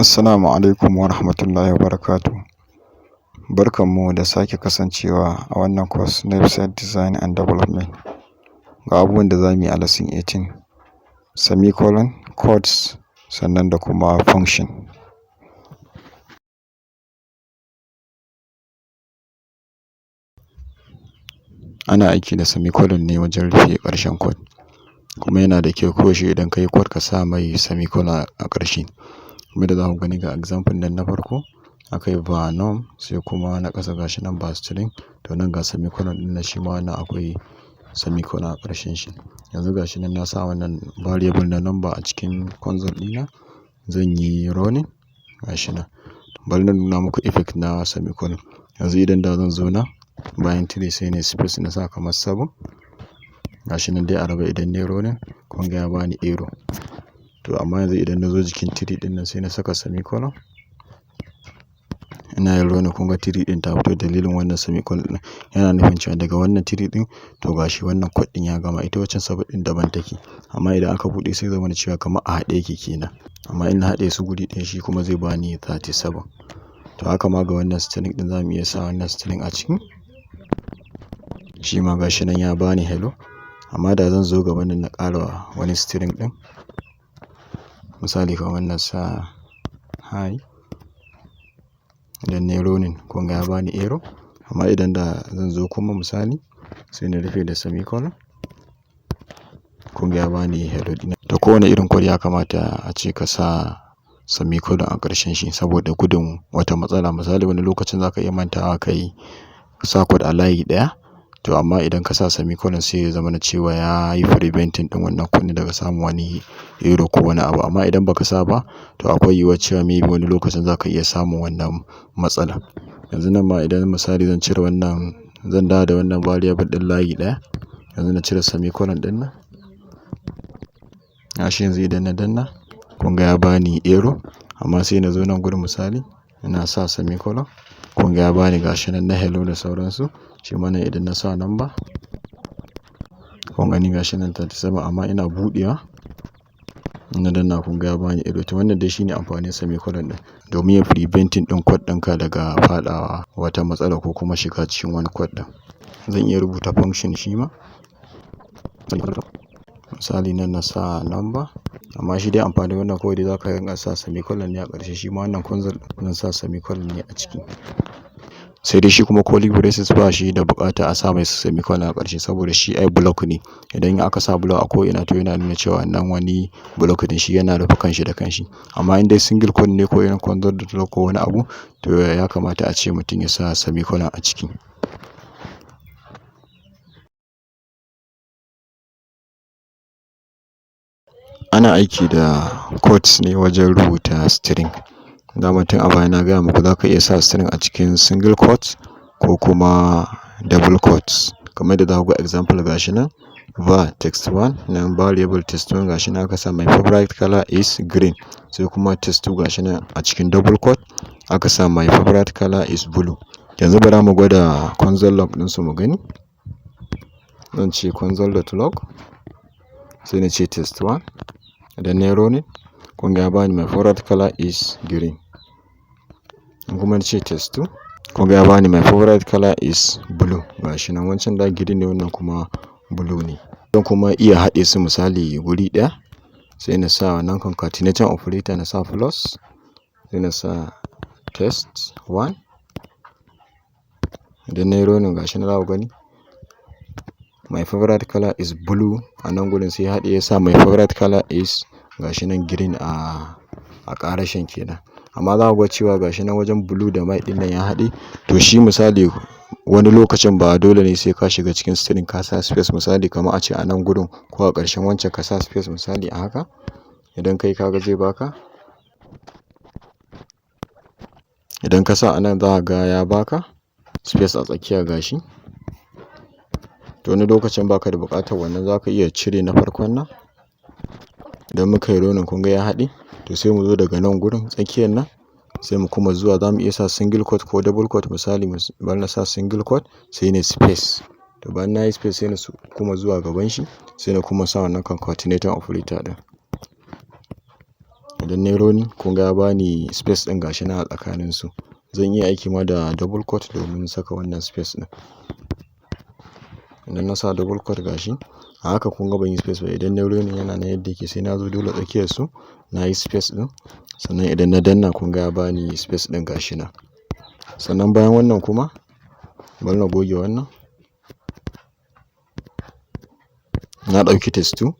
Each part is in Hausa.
Assalamu alaikum wa rahmatullahi wa barakatuh. Barkanmu da sake kasancewa a wannan course na website design and development. Ga abubuwan da za mu yi a lesson 18: semicolon, quotes, sannan da kuma function. Ana aiki da semicolon ne wajen rufe ƙarshen code, kuma yana da kyau koyaushe idan ka yi code ka sa mai semicolon a ƙarshe. Kamar yadda za ku gani, ga example nan na farko aka yi var num, sai kuma na ƙasa gashi nan var string. To, nan ga semicolon ɗin nan, shi ma wannan akwai semicolon a ƙarshen shi. Yanzu gashi nan na sa wannan variable na number a cikin console ɗina, zan yi running, gashi nan. Bari na nuna muku effect na semicolon. Yanzu idan da zan zo nan bayan 3, sai na space, na sa kamar 7, gashi nan dai a raba. Idan nayi running, kun ga ya bani error. To, amma yanzu idan na zo jikin 3 ɗin nan, sai na saka semicolon, ina yin running, kun ga 3 ɗin ta fito. Dalilin wannan semicolon ɗin yana nufin cewa daga wannan 3 ɗin, to gashi wannan code ɗin ya gama. Ita waccan 7 ɗin daban take, amma idan aka buɗe sai zama cewa kamar a haɗe yake kenan. Amma in na haɗe su guri ɗaya, shi kuma zai bani 37. To, haka ma ga wannan string ɗin, za mu iya sa wannan string a ciki, shi ma gashi nan ya bani hello. Amma da zan zo gaban nan na ƙara wani string ɗin, misali kamar na sa hi, idan nayi running, kun ga ya bani error. Amma idan da zan zo kuma misali sai na rufe da semicolon, kun ga ya bani hello ɗina. To, kowane irin code ya kamata a ce ka sa semicolon a ƙarshen shi saboda gudun wata matsala. Misali, wani lokacin za ka iya mantawa ka yi sa code a layi ɗaya. To, amma idan ka sa semicolon, sai ya zama na cewa ya yi preventing ɗin wannan code daga samun wani error ko wani abu. Amma idan baka sa ba, to akwai yiwuwar cewa maybe wani lokacin za ka iya samun wannan matsala. Yanzu nan ma idan misali zan cire wannan, zan dawo da wannan variable ɗin layi ɗaya. Yanzu na cire semicolon ɗin nan. Gashi yanzu idan na danna, kun ga ya bani error. Amma sai na zo nan gurin, misali ina sa semicolon, kun ga ya bani gashi nan na hello da sauransu. Shi ma nan idan na sa number, kun gani gashi nan 37, amma ina buɗewa na danna, kun ga ya bani error. To, wannan dai shine amfanin semicolon ɗin, domin ya preventing ɗin code ɗinka daga faɗawa wata matsala ko kuma shiga cikin wani code ɗin. Zan iya rubuta function shi ma. Misali, nan na sa number, amma shi dai amfanin wannan kawai dai za ka rinƙa sa semicolon ne a ƙarshe. Shi ma wannan console zan sa semicolon ne a ciki. Sai dai shi kuma curly braces ba shi da buƙata a sa mai semicolon a ƙarshe, saboda shi ai block ne. Idan aka sa block a ko ina, to yana nuna cewa nan wani block ne, shi yana rufe kanshi da kanshi. Amma in dai single quote ne ko irin console.log ko wani abu, to ya kamata a ce mutum ya sa semicolon a ciki. Ana aiki da quotes ne wajen rubuta string. Dama tun a baya na gaya muku za ka iya sa string a cikin single quotes ko kuma double quotes. Kamar yadda za ku ga example, gashi nan var text1, nan variable text1, gashi nan aka sa "My favorite color is green". Sai kuma text2, gashi nan a cikin double quote aka sa "My favorite color is blue". Yanzu bara mu gwada console log ɗinsu mu gani. Zan ce console.log, sai na ce test1. Idan nayi running, kun ga ya bani "My favorite color is green". In kuma na ce test2, kun ga ya bani "My favorite color is blue". Gashi nan, wancan da green ne, wannan kuma blue ne. Zan kuma iya haɗe su misali guri ɗaya, sai na sa wannan concatenating operator, na sa plus, sai na sa test1. Idan nayi running, gashi nan za ku gani "My favorite color is blue" a nan gurin, sai ya haɗe ya sa "My favorite color is" gashi nan green a ƙarashen kenan. Amma za ku ga cewa gashi nan wajen blue da my ɗin nan ya haɗe. To, shi misali wani lokacin ba dole ne sai ka shiga cikin string ka sa space, misali kamar a ce a nan gurin ko a ƙarshen wancan ka sa space, misali a haka. Idan kai ka ga zai baka. Idan ka sa a nan, za ka ga ya baka space a tsakiya gashi. To, wani lokacin baka da buƙatar wannan, za ka iya cire na farkon nan. Idan muka yi running, kun ga ya haɗe. To, sai mu zo daga nan gurin tsakiyar nan, sai mu kuma zuwa, za mu iya sa single quote ko double quote. Misali, bari na sa single quote, sai na space. To, bayan na yi space, sai na kuma zuwa gaban shi, sai na kuma sa wannan concatenating operator ɗin. Idan nayi running, kun ga ya bani space ɗin, gashi nan a tsakanin su. Zan iya aiki ma da double quote domin saka wannan space ɗin. Idan na sa double quote, gashi a haka, kun ga ban yi space ba. Idan nayi running, yana nan yadda yake, sai na zo dole tsakiyar su na yi space ɗin. Sannan idan na danna, kun ga ya bani space ɗin, gashi nan. Sannan bayan wannan kuma, bari na goge wannan. Na ɗauki test 2,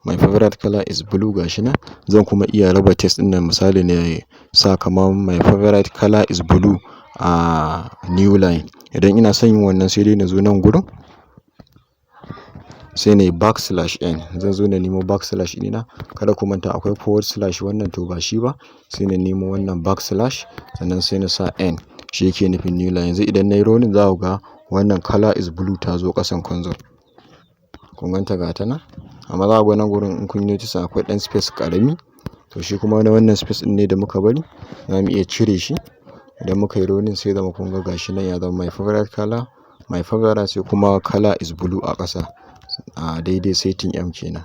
"My favorite color is blue", gashi nan. Zan kuma iya raba test ɗin nan, misali ne sa kamar "My favorite color is blue" a new line. Idan ina son yin wannan, sai dai na zo nan gurin, sai na yi backslash n. Zan zo na nemo backslash ɗina. Kada ku manta akwai forward slash wannan, to ba shi ba. Sai na nemo wannan backslash, sannan sai na sa n, shi yake nufin new line. Yanzu idan nayi running, za ku ga wannan "color is blue" ta zo ƙasan console. Kun ganta, ga ta nan. Amma za ku ga nan gurin, in kun yi notice, akwai ɗan space ƙarami. To shi kuma na wannan space ɗin ne da muka bari, za mu iya cire shi. Idan muka yi running, sai zama kun ga gashi nan ya zama "My favorite color", "My favorite", sai kuma "color is blue" a ƙasa a daidai setting m kenan.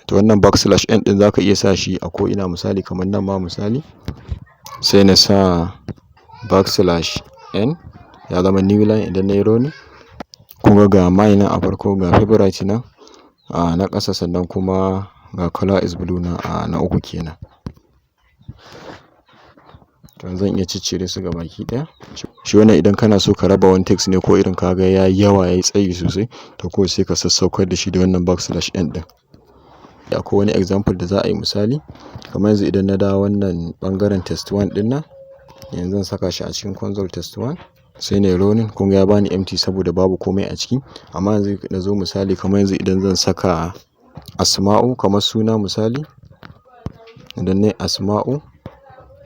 To wannan backslash n ɗin zaka iya sa shi a ko ina, misali kamar nan ma, misali sai na sa backslash n, ya zama new line. Idan nayi running, kun ga ga "my" nan a farko, ga "favorite" nan a na ƙasa, sannan kuma ga "color is blue" na a na uku kenan. To zan iya ciccire su gabaki ɗaya. Shi wannan idan kana so ka raba wani text ne, ko irin ka ga yayi yawa, yayi tsayi sosai, to kawai sai ka sassaukar da shi da wannan backslash n ɗin. Akwai wani example da za a yi, misali kamar yanzu idan na dawo wannan ɓangaren test 1 ɗin nan, yanzu zan saka shi a cikin console, test 1, sai na yi running. Kun ga ya bani empty saboda babu komai a ciki. Amma yanzu na zo, misali kamar yanzu idan zan saka Asma'u kamar suna, misali idan nayi Asma'u,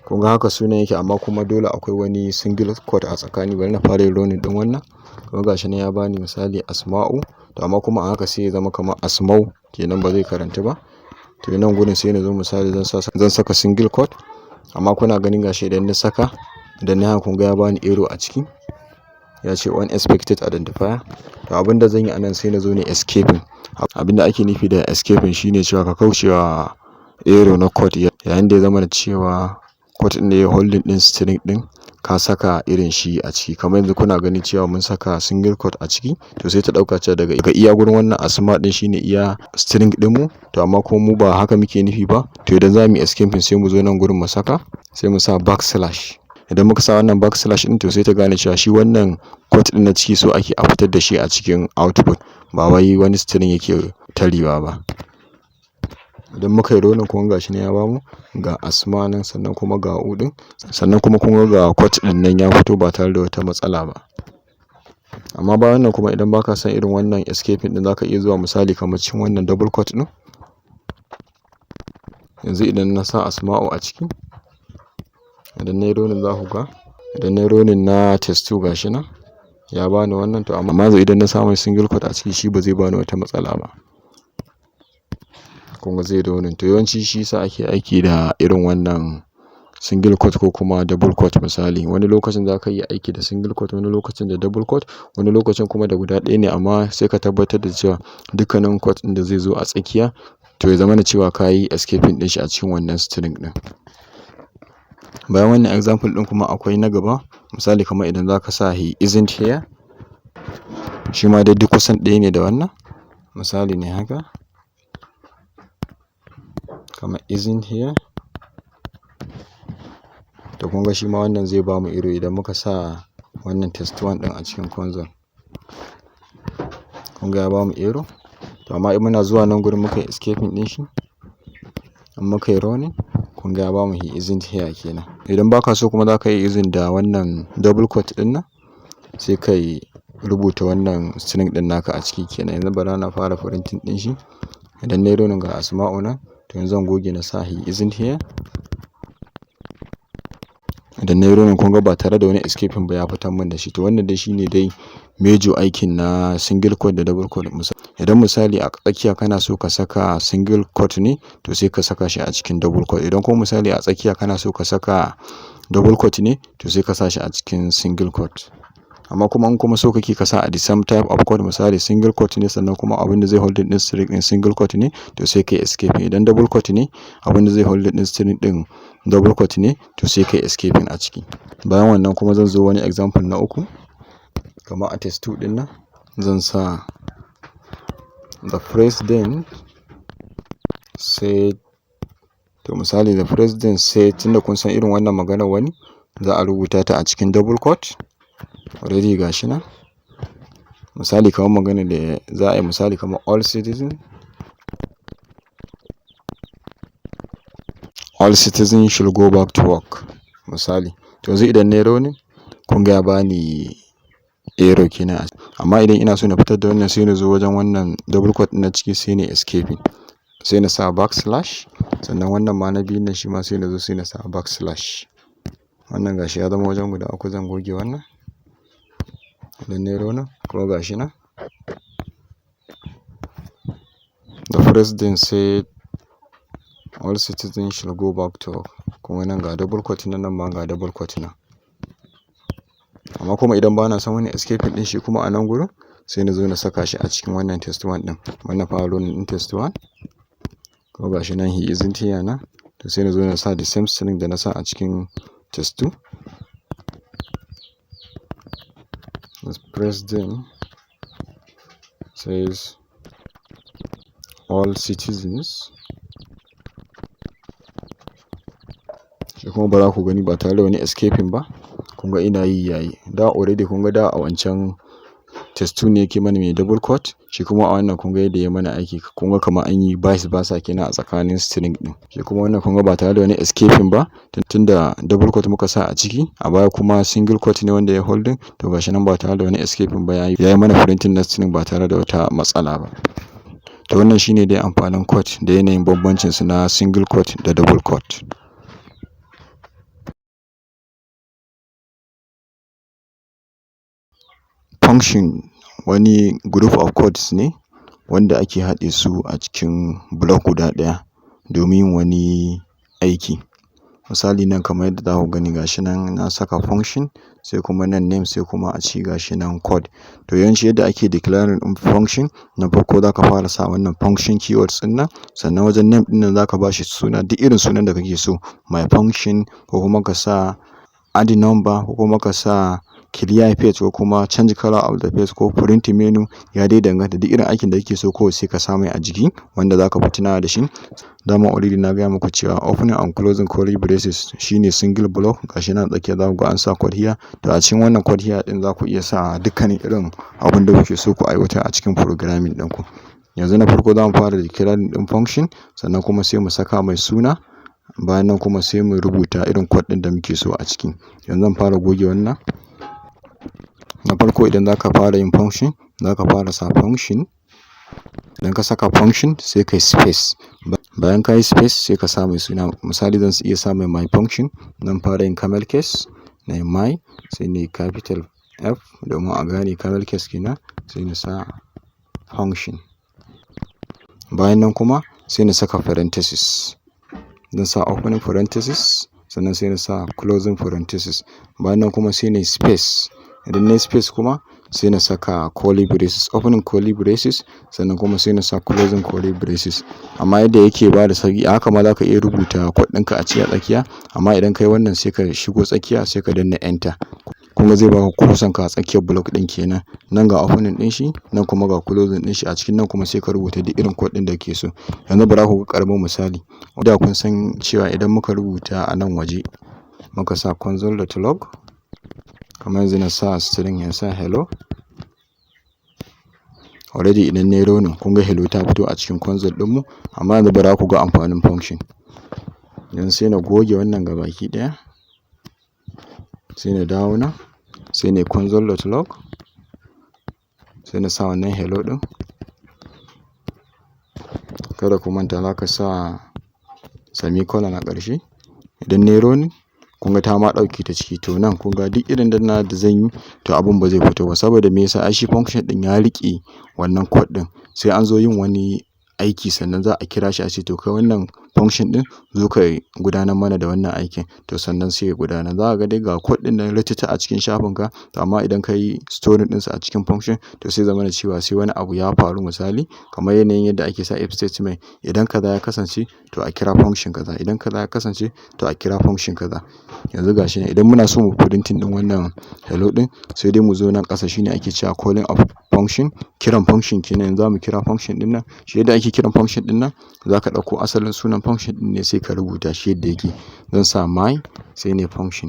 kun ga haka sunan yake, amma kuma dole akwai wani single quote a tsakani. Bari na fara yin running ɗin wannan. Kun ga gashi nan ya bani misali Asma'u, to amma kuma a haka sai ya zama kamar Asmau kenan, ba zai karanta ba. To nan gurin sai na zo, misali zan saka single quote, amma kuna ganin gashi idan na saka, idan na haka, kun ga ya bani error a ciki, ya ce "unexpected identifier". To abin da zan yi anan, sai na zo ne escaping. Abin da ake nufi da escaping shine cewa ka kaucewa error na quote yayin da ya zama da cewa quote ɗin da ya holding ɗin string ɗin ka saka irin shi a ciki. Kamar yanzu kuna ganin cewa mun saka single quote a ciki, to sai ta ɗauka cewa daga iya gurin wannan Asma ɗin shine iya string ɗinmu. To amma kuma mu ba haka muke nufi ba. To idan za mu yi escaping, sai mu zo nan gurin mu saka, sai mu sa backslash. Idan muka sa wannan backslash ɗin, to sai ta gane cewa shi wannan quote ɗin na ciki so ake a fitar da shi a cikin output, ba wai wani string yake tarewa ba. Idan muka yi running, kun ga gashi nan ya bamu ga Asma nan, sannan kuma ga u ɗin, sannan kuma kun ga quote ɗin nan ya fito ba tare da wata matsala ba. Amma bayan wannan kuma, idan baka son irin wannan escaping ɗin, zaka iya zuwa misali kamar cikin wannan double quote ɗin. Yanzu idan na sa Asma'u a ciki, idan nayi running, za ku ga idan nayi running na test 2, gashi nan ya bani wannan. To amma yanzu idan na sa mai single quote a ciki, shi ba zai bani wata matsala ba. Kun ga zai running. To yawanci shi yasa ake aiki da irin wannan single quote ko kuma double quote. Misali, wani lokacin za ka iya aiki da single quote, wani lokacin da double quote, wani lokacin kuma da guda ɗaya ne, amma sai ka tabbatar da cewa dukkanin quote ɗin da zai zo a tsakiya, to ya zama na cewa ka yi escaping ɗin shi a cikin wannan string ɗin. Bayan wannan example ɗin kuma akwai na gaba, misali kamar idan za ka sa "He isn't here", shi ma dai duk kusan ɗaya ne da wannan. Misali ne haka, kamar "isn't here". To kun ga shi ma wannan zai bamu error idan muka sa wannan test 1 ɗin a cikin console. Kun ga ya bamu error. To amma in muna zuwa nan gurin muka yi escaping ɗin shi, in muka yi running, kun ga ya bamu "He isn't here" kenan. Idan baka so kuma, za ka iya using da wannan double quote ɗin nan, sai ka yi rubuta wannan string ɗin naka a ciki kenan. Yanzu bara na fara printing ɗin shi. Idan nayi running, ga Asma'u nan. To yanzu zan goge na sa "He isn't here". Idan nayi running, kun ga ba tare da wani escaping ba ya fitar min da shi. To wannan dai shine dai major aikin na single quote da double quote. Idan misali a tsakiya kana so ka saka single quote ne, to sai ka saka shi a cikin double quote. Idan kuma misali a tsakiya kana so ka saka double quote ne, to sai ka sa shi a cikin single quote. Amma kuma in kuma so kake ka sa a the same type of quote, misali single quote ne, sannan kuma abin da zai holding din string din single quote ne, to sai kai escaping. Idan double quote ne, abin da zai holding din string din double quote ne, to sai kai escaping a ciki. Bayan wannan kuma zan zo wani example na uku, kamar a test 2 din nan zan sa "the president said". To misali "the president said", tunda kun san irin wannan maganar wani za a rubuta ta a cikin double quote already, gashi nan. Misali kamar maganar da za a yi, misali kamar "all citizens should go back to work", misali. To yanzu idan nayi running, kun ga ya bani error kenan. Amma idan ina so na fitar da wannan, sai na zo wajen wannan double quote ɗin na ciki, sai na escaping, sai na sa backslash. Sannan wannan ma na biyun nan shi ma sai na zo sai na sa backslash. Wannan gashi ya zama wajen guda uku. Zan goge wannan. Idan nayi running kuma, gashi nan "The president said all citizens should go back to work". Kuma nan ga double quote nan, nan ma ga double quote nan. Amma kuma idan bana son wani escaping ɗin shi kuma a nan gurin, sai na zo na saka shi a cikin wannan test 1 ɗin. Wannan fara running ɗin test 1 kuma gashi nan "he isn't here" nan. To sai na zo na sa the same string da na sa a cikin test 2, "The president says all citizens". Shi kuma ba za ku gani ba tare da wani escaping ba. Kun ga ina yi yayi da already. Kun ga da a wancan test 2 ne yake mana mai double quote, shi kuma a wannan kun ga yadda ya mana aiki. Kun ga kamar an yi vice versa kenan a tsakanin string din. Shi kuma wannan kun ga ba tare da wani escaping ba, tunda double quote muka sa a ciki, a baya kuma single quote ne wanda ya holding. To gashi nan ba tare da wani escaping ba yayi mana printing na string ba tare da wata matsala ba. To wannan shine dai amfanin quote da yanayin bambancin su na single quote da double quote. Function wani group of codes ne wanda ake haɗe su a cikin block guda ɗaya domin yin wani aiki. Misali nan, kamar yadda za ku gani, gashi nan na saka function, sai kuma nan name, sai kuma a ci gashi nan code. To yawanci yadda ake declaring ɗin function, na farko za ka fara sa wannan function keywords ɗin nan, sannan wajen name ɗin nan za ka ba shi suna, duk irin sunan da kake so, my function, ko kuma ka sa add number, ko kuma ka sa clear page, ko kuma change color of the page, ko print menu. Ya dai danganta, duk irin aikin da kake so kawai sai ka sa mai a jiki wanda zaka fi tunawa da shi. Dama already na gaya muku cewa opening and closing curly braces shine single block. Gashi nan tsakiya za ku ga an sa code here. To a cikin wannan code here din za ku iya sa dukkanin irin abin da kuke so ku aiwatar a cikin programming ɗinku. Yanzu na farko za mu fara declaring ɗin function, sannan kuma sai mu saka mai suna. Bayan nan kuma sai mu rubuta irin code ɗin da muke so a ciki. Yanzu zan fara goge wannan. Na farko, idan zaka fara yin function, zaka fara sa function. Idan ka saka function, sai kai space. Bayan ka yi space, sai ka sa mai suna. Misali zan iya sa mai my function. Zan fara yin camel case na yi my, sai na yi capital F domin a gane camel case kenan, sai na sa function. Bayan nan kuma sai na saka parenthesis. Zan sa opening parenthesis, sannan sai na sa closing parenthesis. Bayan nan kuma sai na yi space. Idan na yi space kuma, sai na saka curly braces, opening curly braces, sannan kuma sai na sa closing curly braces. Amma yadda yake bada sauƙi, a haka ma za ka iya rubuta code ɗinka a ciki a tsakiya. Amma idan ka yi wannan, sai ka shigo tsakiya, sai ka danna enter. Kun ga zai baka cursor ka a tsakiyar block ɗin kenan. Nan ga opening ɗin shi, nan kuma ga closing ɗin shi. A cikin nan kuma sai ka rubuta duk irin code ɗin da kake so. Yanzu bara ku ga ƙaramin misali. Da kun san cewa idan muka rubuta a nan waje, muka sa console.log, kamar yanzu na sa string ya sa hello. Already idan nayi running, kun ga hello ta fito a cikin console ɗinmu. Amma yanzu bara ku ga amfanin function. Yanzu sai na goge wannan gabaki ɗaya. Sai na dawo nan, sai na yi console.log, sai na sa wannan hello ɗin. Kada ku manta za ka sa semicolon a ƙarshe. Idan nayi running, kun ga ta ma ɗauke ta ciki. To nan kun ga duk irin danna da zan yi, to abun ba zai fito ba. Saboda me yasa? Ai shi function ɗin ya riƙe wannan code ɗin. Sai an zo yin wani aiki sannan za a kira shi a ce to kai wannan function ɗin, zo ka gudanar mana da wannan aikin. To sannan sai ya gudanar. Za ka ga dai ga code ɗin nan ritita a cikin shafin ka, to amma idan ka yi storing ɗinsa a cikin function, to sai zamana cewa sai wani abu ya faru. Misali, kamar yanayin yadda ake sa if statement: idan kaza ya kasance, to a kira function kaza; idan kaza ya kasance, to a kira function kaza. Yanzu gashi nan, idan muna so mu printing ɗin wannan hello ɗin, sai dai mu zo nan ƙasa. Shine ake cewa calling of function, kiran function kenan. Yanzu zamu kira function ɗin nan. Shi yadda ake kiran function ɗin nan, zaka ɗauko asalin sunan function ɗin ne, sai ka rubuta shi yadda yake. Zan sa my, sai ne function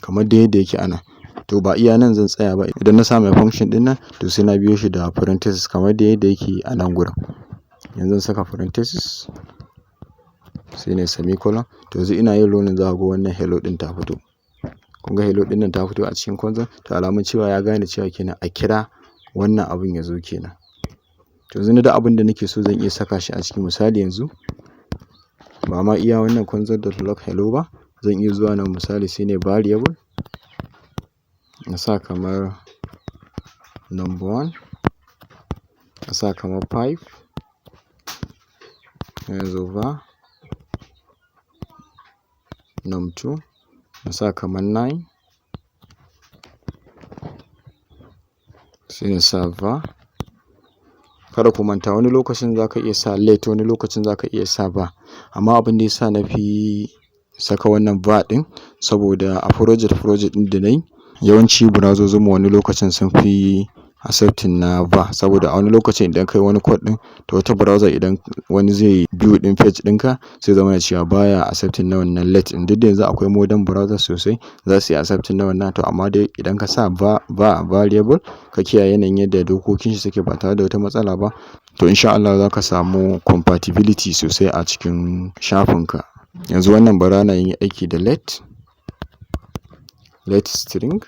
kamar dai yadda yake ana. To ba iya nan zan tsaya ba. Idan na sa my function ɗin nan, to sai na biyo shi da parenthesis kamar dai yadda yake a nan gurin. Yanzu zan saka parenthesis, sai na semicolon. To yanzu ina yin running, za ku ga wannan hello ɗin ta fito. Kun ga hello ɗin nan ta fito a cikin console. To alamun cewa ya gane cewa kenan a kira wannan abun ya zo kenan. To yanzu duk abin da nake so zan iya saka shi a ciki. Misali, yanzu ba ma iya wannan console.log hello ba, zan iya zuwa nan, misali, sai ne variable, na sa kamar number one, na sa kamar five, yanzu var num2, na sa kamar nine, sai na sa var. Kada ku manta, wani lokacin za ka iya sa let, wani lokacin za ka iya sa var. Amma abin da ya sa na fi saka wannan var ɗin, saboda a project ɗin da na yi, yawanci browsers mu wani lokacin sun fi accepting na var. Saboda a wani lokacin idan kai wani code ɗin, to wata browser, idan wani zai view ɗin page ɗinka, sai zama cewa baya accepting na wannan let ɗin. Duk da yanzu akwai modern browser sosai, za su yi accepting na wannan. To amma dai idan ka sa var variable, ka kiyaye yanayin yadda dokokin shi suke ba tare da wata matsala ba, to insha Allah za ka samu compatibility sosai a cikin shafin ka. Yanzu wannan bara na yin aiki da let string,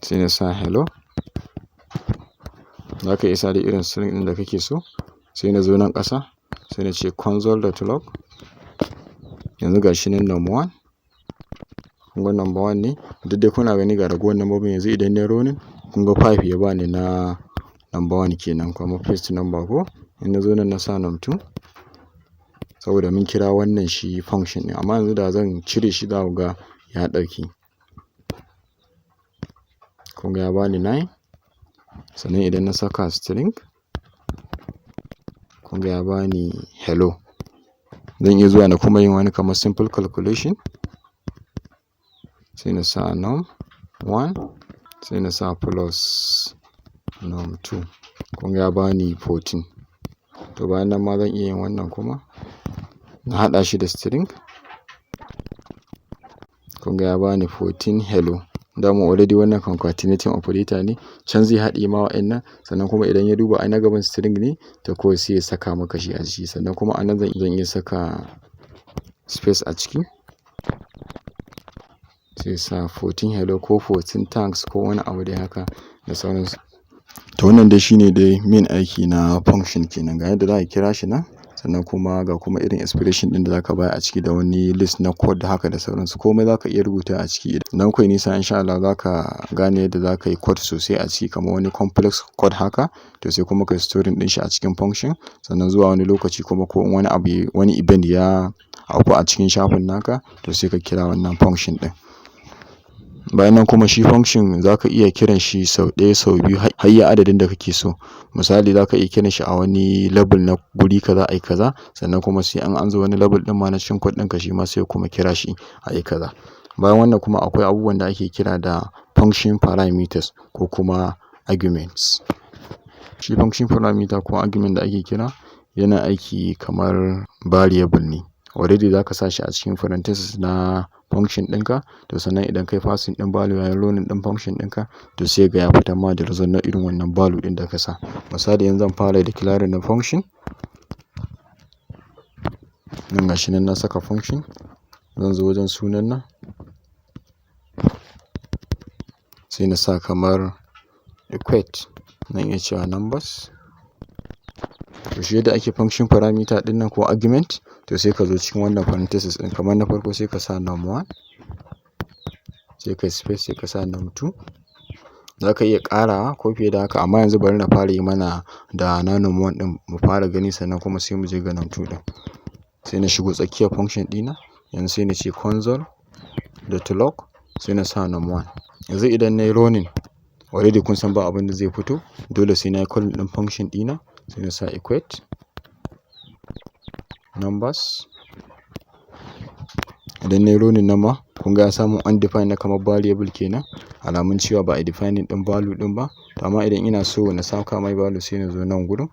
sai na sa hello. Za ka iya sa da irin string ɗin da kake so. Sai na zo nan ƙasa, sai na ce console.log. Yanzu ga shi nan number one. Kun ga number one ne. Duk dai kuna gani, ga ragowar lambobin. Yanzu idan nayi running, kun ga five ya bani na number one kenan, kuma first number ko. In na zo nan na sa num two, saboda mun kira wannan shi function ɗin. Amma yanzu da zan cire shi, za ku ga ya ɗauke. Kun ga ya bani nine. Sannan idan na saka string, kun ga ya bani hello. Zan iya zuwa na kuma yin wani kamar simple calculation. Sai na sa num one, sai na sa plus num two. Kun ga ya bani 14. To bayan nan ma zan iya yin wannan kuma. Na haɗa shi da string. Kun ga ya bani 14 hello. Dama already wannan concatenating operator ne. Can zai haɗe ma wa'annan. Sannan kuma idan ya duba ai na gaban string ne, to kawai sai ya saka maka shi a ciki. Sannan kuma a nan zan iya saka space a ciki. Sai sa 14 hello ko 14 thanks ko wani abu dai haka da sauransu. To wannan dai shine dai main aiki na function kenan. Ga yadda za a kira shi nan. Sannan kuma ga kuma irin expression ɗin da za ka bayar a ciki da wani list na code haka da sauransu. Komai za ka iya rubuta a ciki. Idan kuyi nisa, insha Allah za ka gane yadda za ka yi code sosai a ciki, kamar wani complex code haka. To sai kuma ka yi storing ɗin shi a cikin function. Sannan zuwa wani lokaci kuma, ko wani abu, wani event ya auku a cikin shafin naka, to sai ka kira wannan function ɗin. Bayan nan kuma shi function za ka iya kiran shi sau ɗaya, sau biyu, har iya adadin da kake so. Misali, za ka iya kiran shi a wani level na guri kaza ayi kaza. Sannan kuma sai an zo wani level ɗin ma na cikin code ɗinka, shi ma sai kuma kira shi ayi kaza. Bayan wannan kuma akwai abubuwan da ake kira da function parameters ko kuma arguments. Shi function parameter ko argument da ake kira, yana aiki kamar variable ne. Already za ka sa shi a cikin parenthesis na function ɗinka. To sannan idan kai passing ɗin value yayin running ɗin function ɗinka, to sai ga ya fitar ma da result na irin wannan value ɗin da ka sa. Misali, yanzu zan fara declaring na function. Nan gashi nan na saka function. Zan zo wajen sunan nan, sai na sa kamar equate. Zan iya cewa numbers. To shi yadda ake function parameter ɗin nan ko argument, to sai ka zo cikin wannan parenthesis ɗin, kamar na farko sai ka sa num1, sai ka space, sai ka sa num2. Za ka iya ƙarawa ko fiye da haka, amma yanzu bari na fara yi mana da na num 1 ɗin mu fara gani, sannan kuma sai mu je ga num 2 ɗin. Sai na shigo tsakiyar function ɗina, yanzu sai na ce console.log, sai na sa num 1. Yanzu idan na yi running, already kun san ba abin da zai fito, dole sai na yi calling ɗin function ɗina, sai na sa equate numbers. Idan na yi running nan ma, kun ga ya samu undefined na kamar variable kenan, alamun cewa ba a defining ɗin value ɗin ba. To amma idan ina so na saka mai value, sai na zo nan gurin.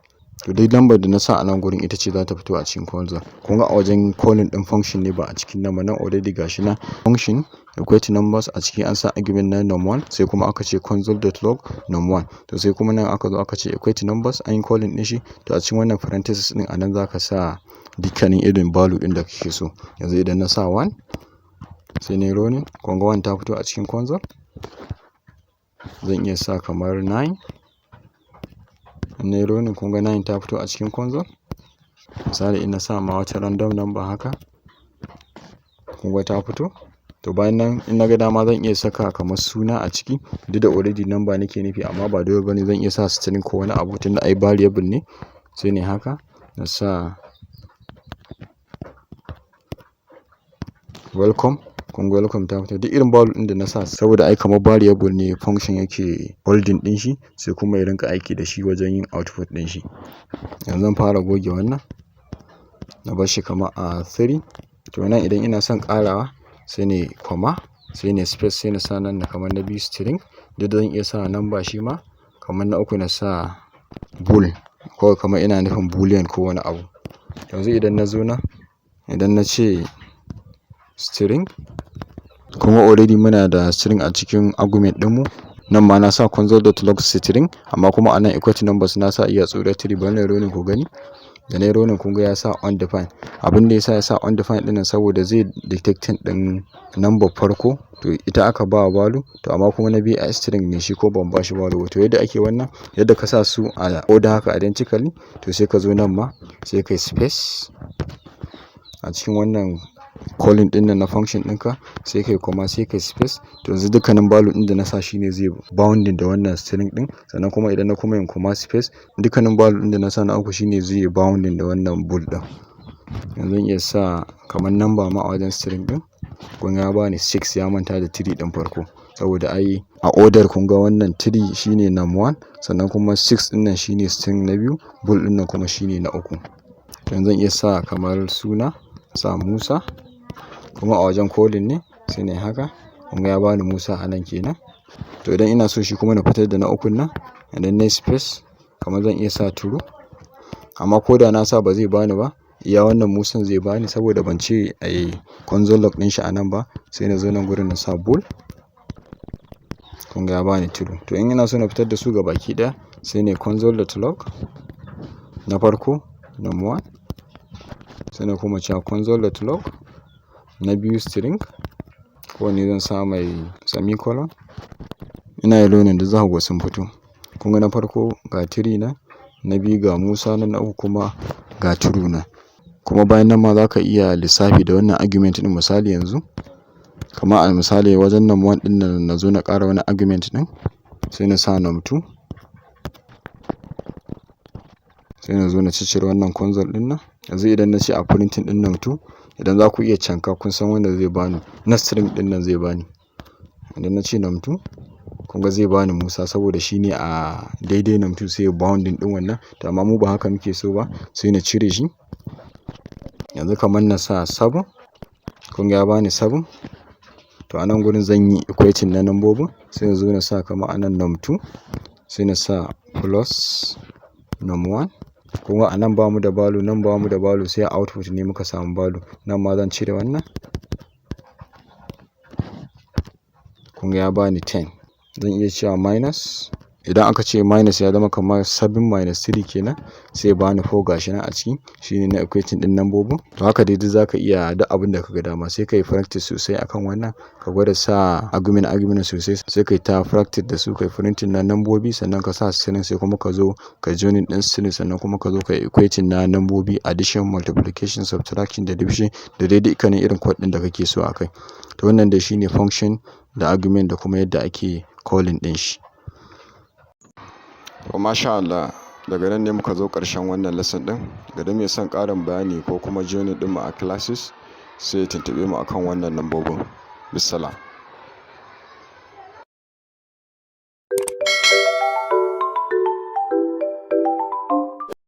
To duk lambar da na sa a nan gurin ita ce za ta fito a cikin console. Kun ga a wajen calling ɗin function ne, ba a cikin nan ba. Nan already gashi na function equate numbers, a ciki an sa argument na num 1, sai kuma aka ce console.log num 1. To sai kuma nan aka zo aka ce equate numbers, an yi calling ɗin shi. To a cikin wannan parenthesis ɗin, a nan za ka sa dukkanin irin value ɗin da kake so. Yanzu idan na sa 1, sai na yi running, kun ga 1 ta fito a cikin console. Zan iya sa kamar 9. In nayi running, kun ga 9 ta fito a cikin console. Misali, in na sa ma wata random number haka, kun ga ta fito. To bayan nan, in na ga dama, zan iya saka kamar suna a ciki, duk da already number nake nufi, amma ba dole bane, zan iya sa string ko wani abu tunda ai variable ne. Sai ne haka, na sa "welcome", kun ga "welcome" ta fito. Duk irin value ɗin da na sa, saboda ai kamar variable ne function yake holding ɗin shi, sai kuma ya rinƙa aiki da shi wajen yin output ɗin shi. Yanzu zan fara goge wannan, na bar shi kamar a 3. To nan idan ina son ƙarawa, sai ne comma, sai ne space, sai na sa nan kamar na biyu string, duk da zan iya sa number shi ma, kamar na uku na sa bool, ko kamar ina nufin boolean ko wani abu. Yanzu idan na zo nan, idan na ce string, kuma already muna da string a cikin argument ɗinmu. Nan ma na sa console.log string, amma kuma a nan equate numbers na sa iya tsura 3. Bari na running ku gani. Da na yi running, kun ga ya sa undefined. Abin da ya sa ya sa undefined ɗin nan, saboda zai detecting ɗin number farko, to ita aka ba value, to amma kuma na biyu a string ne shi ko ban ba shi value ba. To yadda ake wannan, yadda ka sa su a order haka identically, to sai ka zo nan ma sai kai space a cikin wannan calling ɗin nan na function ɗinka, sai kai comma, sai kai space. To yanzu dukkanin value ɗin da na sa shine zai bounding da wannan string ɗin. Sannan kuma idan na kuma yin comma, space, dukkanin value ɗin da na sa na uku shine zai bounding da wannan bool ɗin. Yanzu zan iya sa kamar number ma a wajen string ɗin. Kun ga ya bani 6, ya manta da 3 ɗin farko, saboda ai a order kun ga wannan 3 shine num 1, sannan kuma 6 ɗin nan shine string na biyu, bool ɗin nan kuma shine na uku. Yanzu zan iya sa kamar suna, sa Musa, kuma a wajen calling ne, sai nayi haka. Kun ga ya bani Musa a nan kenan. To idan ina so shi kuma na fitar da na ukun nan, idan nayi space, kamar zan iya sa true, amma ko da na sa ba zai bani ba, iya wannan Musan zai bani, saboda ban ce a console log ɗin shi a nan ba. Sai na zo nan gurin na sa bool, kun ga ya bani true. To in ina so na fitar da su gabaki ɗaya, sai ne console.log na farko num 1, sai na kuma cewa console.log na biyu string, kowanne zan sa mai semicolon. Ina yin running, duk za ku ga sun fito. Kun ga na farko ga 3 nan, na biyu ga Musa nan, na uku kuma ga true nan. Kuma bayan nan ma za ka iya lissafi da wannan argument ɗin. Misali yanzu, kamar a misali wajen num 1 ɗin nan, na zo na ƙara wani argument ɗin, sai na sa num 2, sai na zo na ciccire wannan console ɗin nan. Yanzu idan na ce a printing ɗin num 2, idan za ku iya canka, kun san wanda zai bani, na string ɗin nan zai bani. Idan na ce num 2, kun ga zai bani Musa, saboda shi ne a daidai num 2, sai bounding ɗin wannan. To amma mu ba haka muke so ba, sai na cire shi. Yanzu kamar na sa 7, kun ga ya bani 7. To a nan gurin zan yi equating na nambobin, sai na zo na sa kamar a nan num 2, sai na sa plus num 1. Kun ga a nan bamu da value, nan bamu da value, sai a output ne muka samu value. Nan ma zan cire wannan. Kun ga ya bani 10. Zan iya cewa minus. Idan aka ce minus, ya zama kamar 7 minus 3 kenan, sai ya bani 4. Gashi nan a ciki shine na equating ɗin nambobin. To haka dai duk zaka iya duk abin da kaga dama. Sai ka yi practice sosai akan wannan, ka gwada sa argument argument sosai, sai kai ta practice da su, kai printing na nambobi, sannan ka sa string, sai kuma ka zo ka joining ɗin string, sannan kuma ka zo ka equating na nambobi, addition, multiplication, subtraction da division, da dai dukkanin irin code ɗin da kake so a kai. To wannan dai shine function da argument da kuma yadda ake calling ɗin shi. To, masha Allah, daga nan ne muka zo ƙarshen wannan lesson ɗin. Ga duk mai son ƙarin bayani ko kuma joining ɗinmu a classes, sai ya tuntuɓe mu akan wannan lambobin. Bissalam.